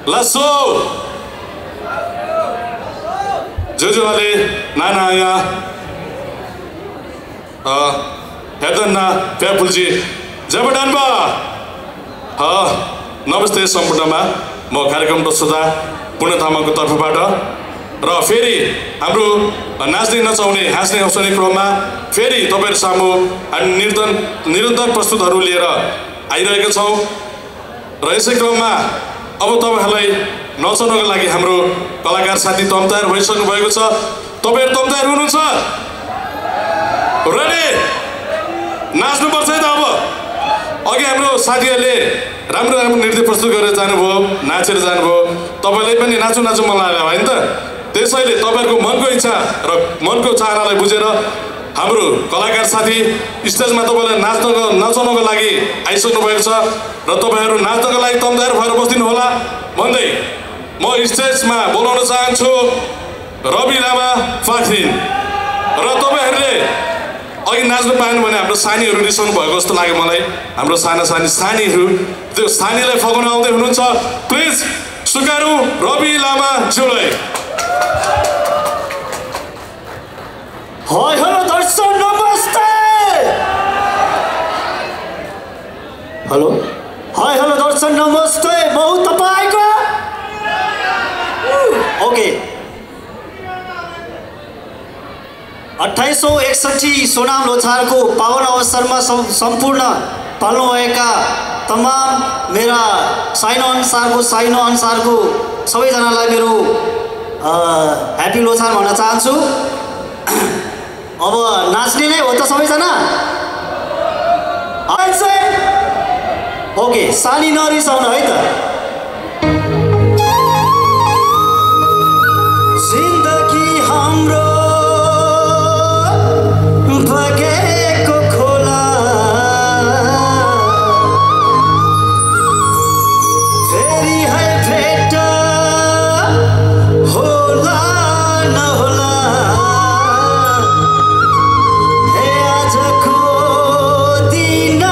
लसो जोजोले नाना आया हेर्दैन प्यापुलजी जबडानबा नमस्ते सम्पूर्णमा म कार्यक्रम प्रस्तुता पूर्ण तामाङको तर्फबाट र फेरि हाम्रो नाच्ने नचाउने हाँस्ने हँसाउने क्रममा फेरि तपाईहरु सामु हामी निरन्तर प्रस्तुतहरू लिएर आइरहेका छौं र यसै क्रममा अब तपाईहरुलाई नचाउनको लागि हाम्रो कलाकार साथी तम तयार भइसक्नु भएको छ तपाईहरु तम तयार हुनुहुन्छ रेडी नाच्नु पर्छ है त अब अघि हाम्रो साथीहरुले राम्रो राम्रो नृत्य प्रस्तुत गरेर जानुभयो नाचेर जानुभयो तपाईलाई पनि नाचु नाचु मन लाग्यो हैन त त्यसैले तपाईहरुको मनको इच्छा र मनको चाहनालाई बुझेर हाम्रो कलाकार साथी स्टेजमा तपाईलाई नचाउनको लागि आइसक्नु भएको छ र तपाईहरु नाच्नको लागि तम तयार भएर बस्दिनु होला भन्दै म स्टेजमा बोलाउन चाहन्छु रवि लामा फाख्रिन र तपाईहरुले अघि नाच्न पाएन भने हाम्रो सानीहरु रिसाउनु भएको जस्तो लाग्यो मलाई हाम्रो सानीहरु त्यो सानीलाई फगाउन आउँदै हुनुहुन्छ प्लिज स्वीकारौं रवि लामा ज्यूलाई हाय हेलो दर्शक नमस्ते हेलो हाय हेलो दर्शक नमस्ते म हुँ तपाईको ओके 2861 सोनाम लोछारको पावन अवसरमा सम्पूर्ण पाल्नुभएका तमाम मेरा साइनो अनुसारको सबैजनालाई मेरो ह्यापी लोछार भन्न चाहन्छु अब नाच्ने नै हो त सबैजना ओके सानी नरिसाउनु है त जिन्दगी हाम्रो बगेको खोला फेरि है भेट होला नहोला हे आजको दिन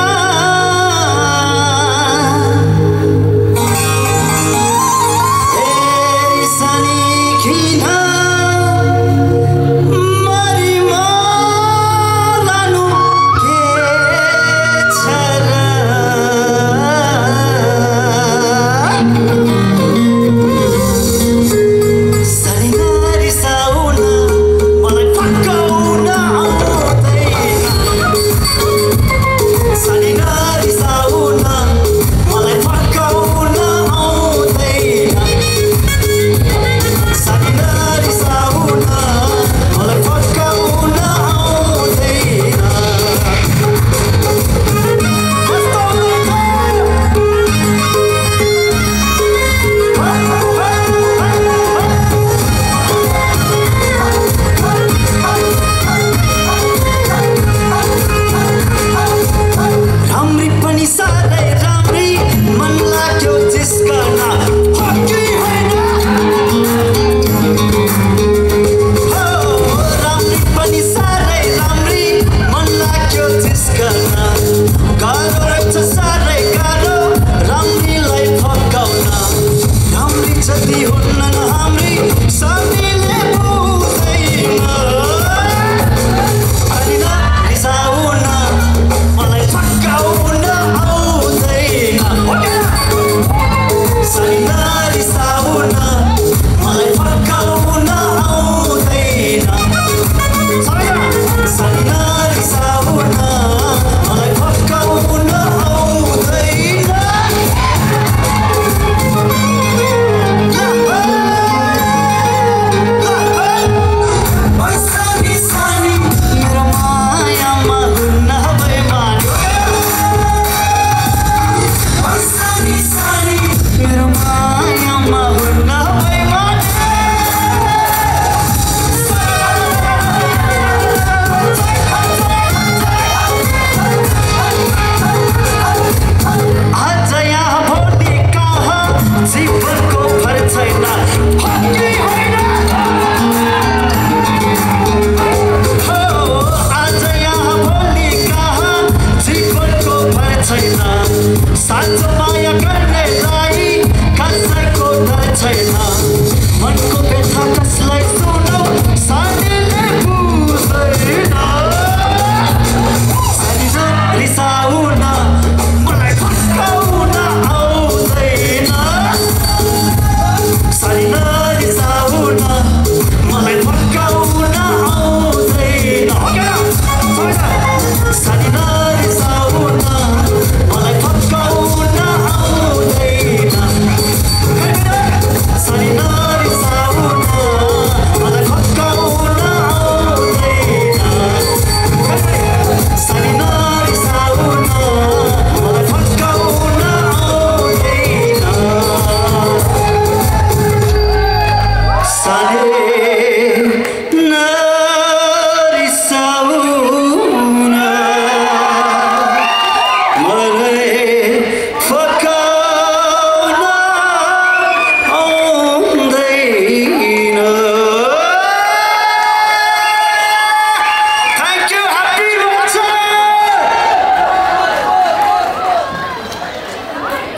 छैन साँचो माया गर्नेलाई कसैको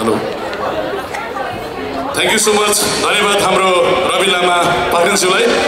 hello thank you so much धन्यवाद हाम्रो रवि लामा पाखरिनज्यूलाई